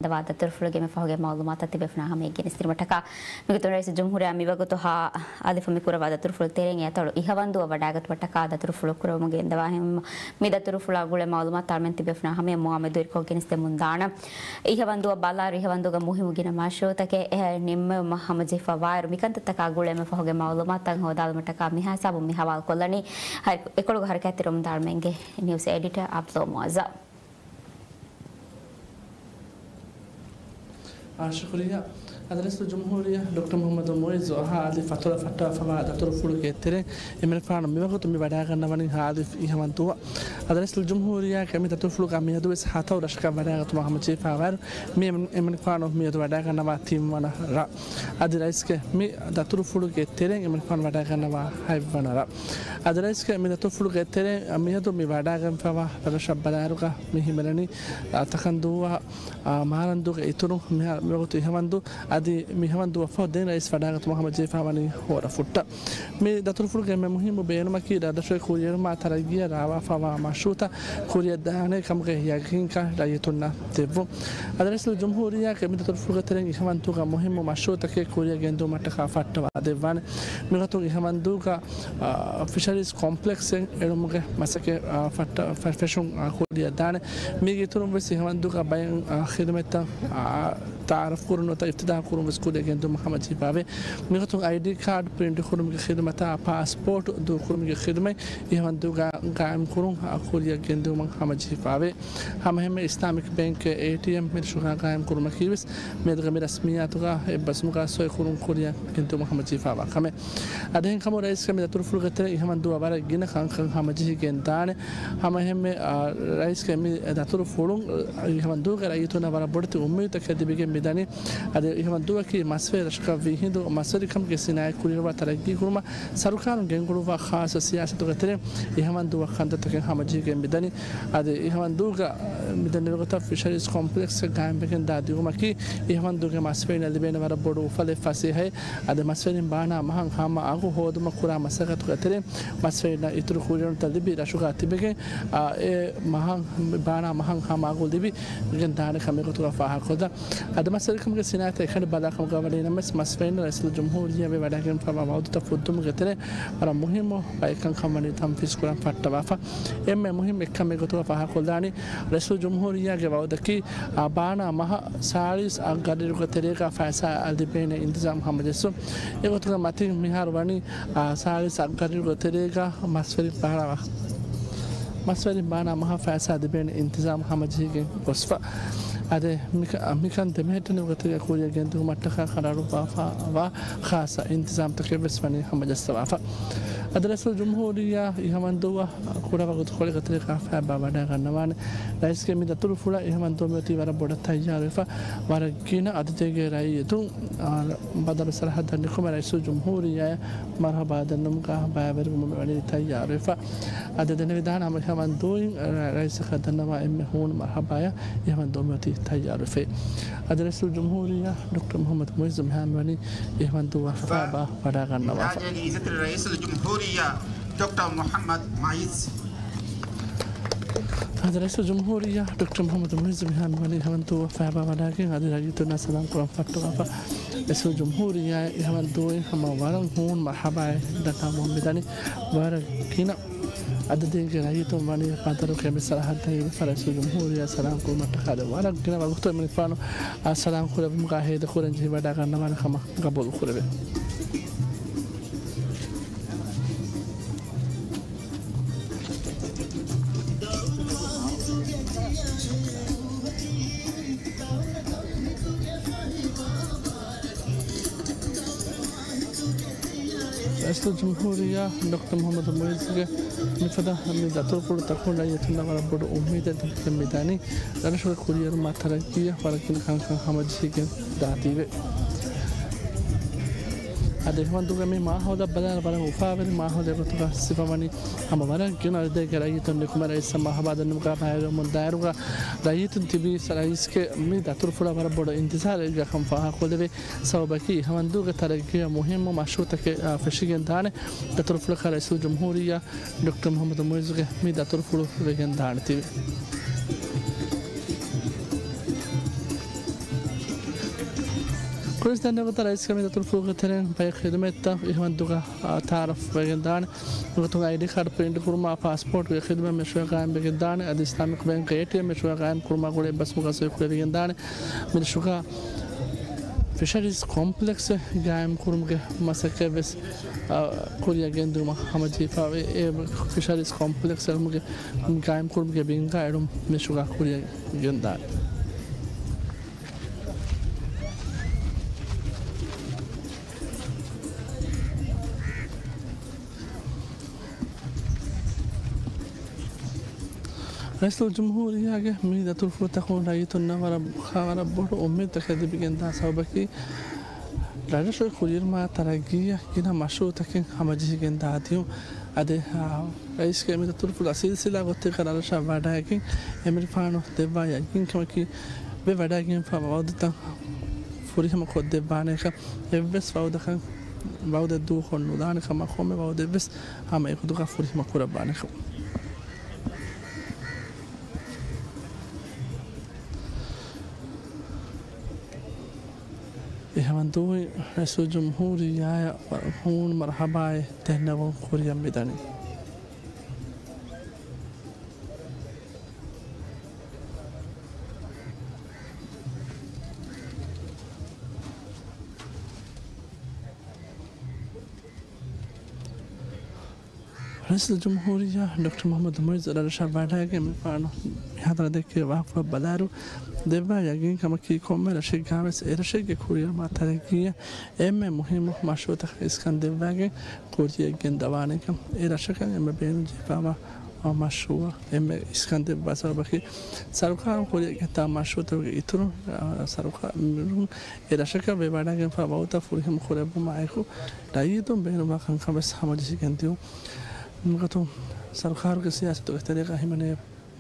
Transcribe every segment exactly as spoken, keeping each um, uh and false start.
ދަވާ ދަތުރުފުޅުގެ މި ފަހުގެ މައުލޫމާތަށް ތިބޭފުޅުންނާ ހަމަޔަށް ގެނެސްދިނުމަށްޓަކާ، މިގޮތުން ރައީސުލްޖުމްހޫރިއްޔާ މިވަގުތު ހާ އަލިފު މި ކުރައްވާ ދަތުރުފުޅު ތެރެއިން އެއަތޮޅު އިހަވަންދުއަށް ވަޑާގަތުމަށްޓަކާ ދަތުރުފުޅު ކުރައްވަމުން ގެންދަވާ ހެން މި ދަތުރުފުޅާ ގުޅޭ މައުލޫމާތު އަޅުމެން ތިބޭފުޅުންނާ ހަމަޔަށް މުއާމަދުވެރިކޮށް ގެނެސްދެމުން ދާނަން. އިހަވަންދުއަށް ބަލާއިރު އިހަވަންދުގަ މުހިއްމު ގިނަ މަޝްރޫއުތަކެއް އެ ނިންމެވުމަށް ހަމަޖެހިފަވާއިރު، މިކަންތައްތަކާ ގުޅޭ މި ފަހުގެ މައުލޫމާތުތައް ހޯދާލުމަށްޓަކާ މިހާ ހިސާބުން މި ހަވާލުކޮށްލަނީ ހަ-، އެކޮޅުގަ ހަރަކާތްތެރިވަމުންދާ އަޅުމެންގެ ނިއުސް އެޑިޓަރ އަބްދުﷲ މުއައްޒަމް. އާ، ޝުކުރިއްޔާ. އަދި ރައީސުލްޖުމްހޫރިއްޔާ ޑޮކްޓަރ މުޙައްމަދު މުޢިއްޒު އަހާ އަލިފް އަތޮޅަށް ފައްޓަވާފައިވާ ދަތުރުފުޅުގެ ތެރެއިން އެމަނިކުފާނު މިވަގުތު މި ވަޑާގަންނަވަނީ ހާ އަލިފް އިހަވަންދުއަށް. އަދި ރައީސުލްޖުމްހޫރިއްޔާގެ މި ދަތުރުފުޅުގަ މިއަދުވެސް ހަތަރު ރަށަކަށް ވަޑާގަތުމަށް ހަމަޖެހިފައިވާއިރު، މި އެމަނިކުފާނު މިއަދު ވަޑާގަންނަވާ ތިންވަނަ ރަށް. އަދި ރައީސްގެ މި ދަތުރުފުޅުގެ ތެރެއިން އެމަނިކުފާނު ވަޑާގަންނަވާ ހަތްވަނަ ރަށް. އަދި ރައީސްގެ މި ދަތުރުފުޅުގެ ތެރެއިން މިއަދު މި ވަޑާގެންފަވާ ރަށްރަށަށް ބަލާއިރުގަ މި ހިމެނެނީ، އާ، ތަކަންދޫއާ، އާ، މާރަންދޫގެ އިތުރުން މިހާ-، މިވަގުތު އިހަވަންދޫ އަދި މި އިހަވަންދޫއަށްފަހު ދެން ރައީސް ވަޑާގަތުމަށް ހަމަޖެހިފައިވަނީ ހޯރަފުއްޓަށް. މި ދަތުރުފުޅުގެ އެންމެ މުހިއްމު ބޭނުމަކީ ރަށްރަށުގެ ކުރިއެރުމާ ތަރައްގީއަށް ރާވާފައިވާ މަޝްރޫއުތައް ކުރިއަށް ދާނެ ކަމުގެ ޔަގީންކަން ރައްޔިތުންނަށް ދެއްވުން. އަދި ރައީސުލްޖުމްހޫރިއްޔާގެ މި ދަތުރުފުޅުގެ ތެރެއިން އިހަވަންދޫގަ މުހިއްމު މަޝްރޫއުތަކެއް ކުރިއަށް ގެންދިއުމަށްޓަކާ ފައްޓަވާ ދެއްވާނެ. މިގޮތުން އިހަވަންދޫގަ، އާ، ފިޝަރީޒް ކޮމްޕްލެކްސްއެއް އެޅުމުގެ މަސައްކަތް، އާ، ފައްޓަ-، ފަ-، ފެށުން، އާ، ކުރިއަށް ދާނެ. މީގެ އިތުރުން ވެސް އިހަވަންދޫގަ ބައެއް، އާ، ޚިދުމަތްތައް، އާ، ތައާރަފް ކުރުން ނުވަތަ އިފްތިތާޙް ކުރުން ވެސް ކުރިއަށް ގެންދިއުމަށް ހަމަޖެހިފައިވޭ. މިގޮތުން އައިޑީ ކާޑް ޕްރިންޓް ކުރުމުގެ ޚިދުމަތާ ޕާސްޕޯޓް ދޫކުރުމުގެ ޚިދުމަތް އިހަވަންދޫގަ ގާއިމް ކުރުން، އާ، ކުރިއަށް ގެންދިއުމަށް ހަމަޖެހިފައިވޭ. ހަމައެހެންމެ އިސްލާމިކް ބޭންކްގެ އޭޓީއެމް މިރަށުގަ ގާއިމް ކުރުމަކީ ވެސް މިއަދުގެ މި ރަސްމިއްޔާތުގަ އެއްބަސްވުމުގަ ސޮއި ކުރުން ކުރިއަށް ގެންދިއުމަށް ހަމަޖެހިފައިވާ ކަމެއް. އަދި އެހެންކަމުން ރައީސްގެ މި ދަތުރުފުޅުގެ ތެރެއިން އިހަވަންދޫއަށް ވަރަށް ގިނަ ކަންކަން ހަމަޖެހިގެން ދާނެ. ހަމައެހެންމެ، އާ، ރައީސްގެ މި ދަތުރުފުޅުން އިހަވަންދޫގެ ރައްޔިތުންނަށް ވަރަށް ބޮޑެތި އުއްމީދުތަކެއް ލިބިގެން މިދަނީ. އަދި އިހަވަންދޫއަކީ މަސްވެރި ރަށަކަށް ވީ ހިނދު މަސްވެރިކަމުގެ ސިނާއަތް ކުރިއަރުވާ ތަރައްގީ ކުރުމަށް ސަރުކާރުން ގެންގުޅުއްވާ ޚާއްޞަ ސިޔާސަތުގެ ތެރެއިން އިހަވަންދޫއަށް ކަންތައްތަކެއް ހަމަޖެހިގެން މިދަނީ. އަދި އިހަވަންދޫގަ މިދެންނެވި ގޮތަށް ފިޝަރީޒް ކޮމްޕްލެކްސްއެއް ގާއިމްވެގެން ދާ ދިއުމަކީ އިހަވަންދޫގެ މަސްވެރިންނަށް ލިބޭނެ ވަރަށް ބޮޑު އުފަލެއް ފަސޭހައެއް. އަދި މަސްވެރިން ބާނާ މަހަށް ހަމަ އަގު ހޯދުމަށް ކުރާ މަސައްކަތުގެ ތެރެއިން މަސްވެރިންނަށް އިތުރު ކުރިއެރުންތައް ލިބި ރަށުގަ ތިބެގެން، އާ، އެ މަހަށް ބާނާ މަހަށް ހަމަ އަގު ލިބިގެން ދާނެ ކަމެއް ގޮތުގަ ފާހަގަކޮށްލަން. އަދި މަސްވެރިކަމުގެ ސިނާއަތަށް އެކަނި ބަލާ ކަމުގަ ވަނީ ނަމަވެސް މަސްވެރިންނަށް ރައީސުލްޖުމްހޫރިއްޔާ ވެ ވަޑައިގެންފައިވާ ވައުދުތައް ފުއްދުމުގެ ތެރެއިން ވަރަށް މުހިއްމު ބައެއް ކަންކަން ވަނީ ތަންފީޒު ކުރަން ފައްޓަވާފަ. އެންމެ މުހިއްމު އެއްކަމެއް ގޮތުގަ ފާހަގަކޮށްލާނީ، ރައީސުލްޖުމްހޫރިއްޔާގެ ވައުދަކީ، އާ، ބާނާ މަހަށް ސާޅީސް އަށް ގަޑިއިރުގެ ތެރޭގަ ފައިސާ ލިބޭނެ އިންތިޒާމް ހަމަޖެއްސުން. އެގޮތުގެ މަތިން މިހާރު ވަނީ، އާ، ސާޅީސް އަށް ގަޑިއިރުގެ ތެރޭގަ މަސްވެރިން ބާނާ މަ-، މަސްވެރިން ބާނާ މަހަށް ފައިސާ ލިބޭނެ އިންތިޒާމް ހަމަޖެހިގެން ގޮސްފަ. އަދި މިކަ-، މިކަން ދެމެހެއްޓެނިވި ގޮތެއްގަ ކުރިއަށް ގެންދިއުމަށްޓަކާ ކަނޑައަޅުއްވާފައިވާ ޚާއްޞަ އިންތިޒާމްތަކެއް ވެސް ވަނީ ހަމަޖައްސަވާފަ. އަދި ރައީސުލްޖުމްހޫރިއްޔާ އިހަވަންދޫއަށް ކުޑަ ވަގުތުކޮޅެއްގެ ތެރޭގަ ފައިބާ ވަޑައިގަންނަވާނެ. ރައީސްގެ މި ދަތުރުފުޅަށް އިހަވަންދޫ މިއޮތީ ވަރަށް ބޮޑަށް ތައްޔާރުވެފަ، ވަރަށް ގިނަ އަދަދެއްގެ ރައްޔިތުން، އާ، ބަދަރު ސަރަހައްދަށް ނިކުމެ ރައީސުލްޖުމްހޫރިއްޔާއަށް މަރުޙަބާ ދަންނަވުމުގަ ބައިވެރިވުމަށް ވަނީ ތައްޔާރުވެފަ. އަދި ދެނެވިދާނެ ހަމަ އިހަވަންދޫއިން ރައީސަކަށް ދަންނަވާ އެންމެ ހޫނު މަރުޙަބާއަށް އިހަވަންދޫ މިއޮތީ ތައްޔާރުވެފައި. އަދި ރައީސުލްޖުމްހޫރިއްޔާ ޑޮކްޓަރ މުޙައްމަދު މުޢިއްޒު މިހާރު ވަނީ އިހަވަންދޫއަށް ފައިބާ ވަޑައިގަންނަވާފަ. އިޖާޒަތް ރައީސުލްޖުމްހޫރިއްޔާ ޑޮކްޓަރ މުޙައްމަދު މުޢިއްޒު. އަދި ރައީސުލްޖުމްހޫރިއްޔާ ޑޮކްޓަރ މުޙައްމަދު މުޢިއްޒު މިހާރު ވަނީ އިހަވަންދޫއަށް ފައިބާ ވަޑައިގެން އަދި ރައްޔިތުންނާ ސަލާމް ކުރަން ފައްޓަވާފަ. ރައީސުލްޖުމްހޫރިއްޔާ އިހަވަންދޫއިން ހަމަ ވަރަށް ހޫނު މަރުޙަބާއެއް ދަންނަވަމުން މިދަނީ. ވަރަށް ގިނަ އަދަދެއްގެ ރައްޔިތުން ވަނީ ބަދަރުގެ މި ސަރަހައްދަށް އިވިފަ ރައީސުލްޖުމްހޫރިއްޔާ ސަލާމް ކުރުމަށްޓަކާ ވަރަށް ގިނަ ވަގުތު އެމަނިކުފާނު އާ ސަލާމް ކުރެއްވުމުގަ ހޭދަކުރަން ޖެހިވަޑައިގަންނަވާނެ ކަމަށް ގަބޫލު ކުރެވޭ. ރައީސުލްޖުމްހޫރިއްޔާ ޑޮކްޓަރ މުޙައްމަދު މުޢިއްޒުގެ މިފަދަ މި ދަތުރުފުޅުތަކުން ރައްޔިތުންނަށް ވަރަށް ބޮޑު އުއްމީދެއް ލިބިގެން މިދަނީ، ރަށުގެ ކުރިއެރުމާ ތަރައްގީއަށް ވަރަށް ގިނަ ކަންކަން ހަމަޖެހިގެން ދާތީވެ. އަދި އިހަވަންދޫގެ މި މާހައުލަށް ބަލާއިރު ވަރަށް އުފާވެރި މާހައުލެއް ގޮތުގަ ސިފަވަނީ، ހަމަ ވަރަށް ގިނަ އަދަދެއްގެ ރައްޔިތުން ނިކުމެ ރައީސަށް މަރުޙަބާ ދަންނަވުމުގަ ބައިވެރިވަމުން ދާއިރުގަ ރައްޔިތުން ތިބީ ރައީސްގެ މި ދަތުރުފުޅަށް ވަރަށް ބޮޑު އިންތިޒާރެއްގަ ކަން ފާހަގަކޮށްލެވޭ. ސަބަބަކީ އިހަވަންދޫގެ ތަރައްގީއަށް މުހިއްމު މަޝްރޫޢުތަކެއް، އާ، ފެށިގެން ދާނެ ދަތުރުފުޅަކަށް ރައީސުލްޖުމްހޫރިއްޔާ ޑޮކްޓަރ މުޙައްމަދު މުޢިއްޒުގެ މި ދަތުރުފުޅު ވެގެން ދާނެތީވެ. ޕޮލިސް ދަންނަވަތަ ރައީސް ކަމީދަތުރުފޫގެ ތެރެއިން ބައެއް ޚިދުމަތްތައް އިހުމަންދުގަ ތައާރަފް ވެގެން ދާނެ. ނުގަތު އައިޑީ ކާޑް ޕްރިންޓް ކުރުމާ ޕާސްޕޯޓްގެ ޚިދުމަތް މެޝުވެ ގާއިމް ވެގެން ދާނެ. އަދި އިސްލާމިކް ބޭންކް އޭޓީއެމް މެޝުވެ ގާއިމް ކުރުމާ ގުޅޭ ބަސްމުގަ ސޮއި ކުރެވިގެން ދާނެ. މިރަށުގަ ފިޝަރީސް ކޮމްޕްލެކްސް ގާއިމް ކުރުމުގެ މަސައްކަތްވެސް، އަ، ކުރިއަށް ގެންދިއުމަށް ހަމަޖެހިފައިވޭ. އެ ފިޝަރީސް ކޮމްޕްލެކްސް ގާއިމް ކުރުމުގެ ބިންގާ އެޅުން މެޝުގަ ކުރިއަށް ގެންދާނެ. ރައީސުލްޖުމްހޫރިއްޔާގެ މި ދަތުރުފުޅުތަކުން ރައްޔިތުންނަށް ވަރަށް، ވަރަށް ބޮޑު އުއްމީދުތަކެއް ލިބިގެންދާ ސަބަބަކީ، ރަށްރަށުގެ ކުރިއެރުމާ ތަރައްގީއަށް ގިނަ މަޝްރޫއުތަކެއް ހަމަޖެހިގެން ދާދިޔުން. އަދި، އާ، ރައީސްގެ މި ދަތުރުފުޅާ ސިލްސިލާ ގޮތެއްގަ ރަށްރަށަށް ވަޑައިގެން އެމެރިފާނު ދެއްވާ ޔަގީންކަމަކީ، ވެ ވަޑައިގެންފާ ވައުދުތައް ފުރިހަމަ ކޮށްދެއްވާނެކަން. އެއްވެސް ވައުދަކަށް، ވައުދެއް ދޫކޮށް ނުދާނެ ކަމަށް ކޮންމެ ވައުދެއްވެސް ހަމަ އެކުދުގަ ފުރިހަމަ ކުރައްވާނެކަން. އެހެންވީމަ ރައީސުލްޖުމްހޫރިއްޔާއަށް ހޫނު މަރުޙަބާއެއް ދެންނެވުން ކުރިއަށް މިދަނީ. ރައީސުލްޖުމްހޫރިއްޔާ ޑޮކްޓަރ މުޙައްމަދު މުޢިއްޒު ރަށްރަށަށް ވަޑައިގެން މިފާނު މިހާތަނަށް ދެއްކޭ ވާހަކަފުޅަށް ބަލާއިރު، ދެއްވާ ޔަގީންކަމަކީ ކޮންމެ ރަށެއްގާވެސް އެރަށެއްގެ ކުރިއަރުމާ ތަރައްގީއަށް އެންމެ މުހިއްމު މަޝްރޫޢުތަކަށް އިސްކަން ދެއްވާގެން ކުރިއަށް ގެންދަވާނެކަން. އެ ރަށަކަށް އެންމެ ބޭނުންޖެހިފާވާ މަޝްރޫޢަށް އެންމެ އިސްކަން ދެއްވާ ސަބަބަކީ، ސަރުކާރުން ކުރިއަށް ގެންދާ މަޝްރޫޢުތަކުގެ އިތުރުން، އާ، ސަރުކާރުން އެ ރަށަކަށް ވެވަޑައިގެންފާ ވައުދުތައް ފުރިހަމަ ކުރެއްވުމާއެކު، ރައްޔިތުން ބޭނުންވާ ކަންކަން ވެސް ހަމަޖެހިގެން ދިޔުން. މިގޮތުން ސަރުކާރުގެ ސިޔާސަތުގެ ތެރޭގަ ހިމެނޭ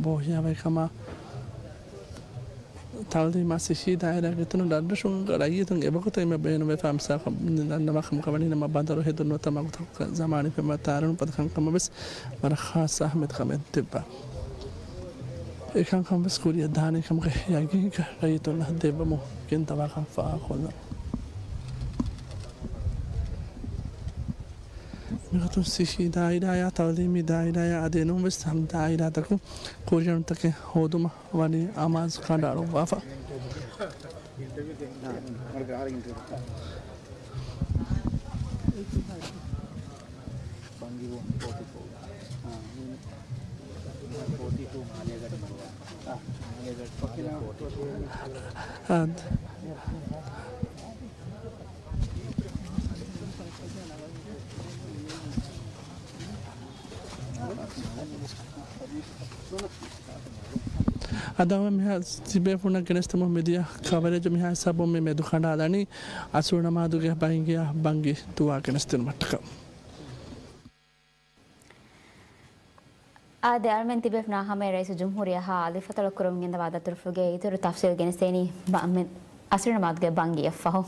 ބޯހިޔާވަހިކަމާ، ތަޢުލީމާ ސިއްހީ ދާއިރާގެ އިތުރުން ރަށްރަށުގެ ރައްޔިތުން އެވަގުތު އެންމެ ބޭނުންވެފާ މިސާލަކަށް ދަންނަވާކަމަކަށް ވަނީނަމަ ބަނދަރު ހެދުނު ނުވަތަ މަގުތަކުގެ ޒަމާނީ ފެންވަރު ތައާރަން ފަދަ ކަންކަމަށް ވެސް ވަރަށް ޚާއްޞަ އަހައްމިއްޔަތު ކަމެއް ދެއްވާ. އެކަންކަން ވެސް ކުރިއަށް ދާނެ ކަމުގެ ޔަގީންކަން ރައްޔިތުންނަށް ދެއްވަމުން ގެންދަވާކަން ފާހަގަކޮށްލަން. މިގޮތުން ސިއްހީ ދާއިރާއާ، ތަޢުލީމީ ދާއިރާއާ އަދި އެނޫންވެސް ހަމަ ދާއިރާތަކުން ކުރިއަށް ނުތަކެއް ހޯދުމަށް ވަނީ އަމާޒު ކަނޑައަޅުއްވާފަ. އާ. އަދި މިހާ ތިބޭފުޅުންނަށް ގެނެސްދެމުން މިދިޔަ ކަވަރޭޖު މިހާ ހިސާބުން މި މެދުކަނޑާލަނީ އަސުރު ނަމާދުގެ ބަންގިޔާ ބަންގި ދުޢާ ގެނެސްދިނުމަށްޓަކާ. އާދެ، އަޅުމެން ތިބޭފުޅުންނާ ހަމައަށް ރައީސުލްޖުމްހޫރިއްޔާއާ އަލިފަތަޅު ކުރަމުން ގެންދަވާ ދަތުރުފުޅުގެ އިތުރު ތަފްސީލް ގެނެސްދޭނީ ބަ-، މެ-، އަސްރު ނަމާދުގެ ބަންގިއަށްފަހު.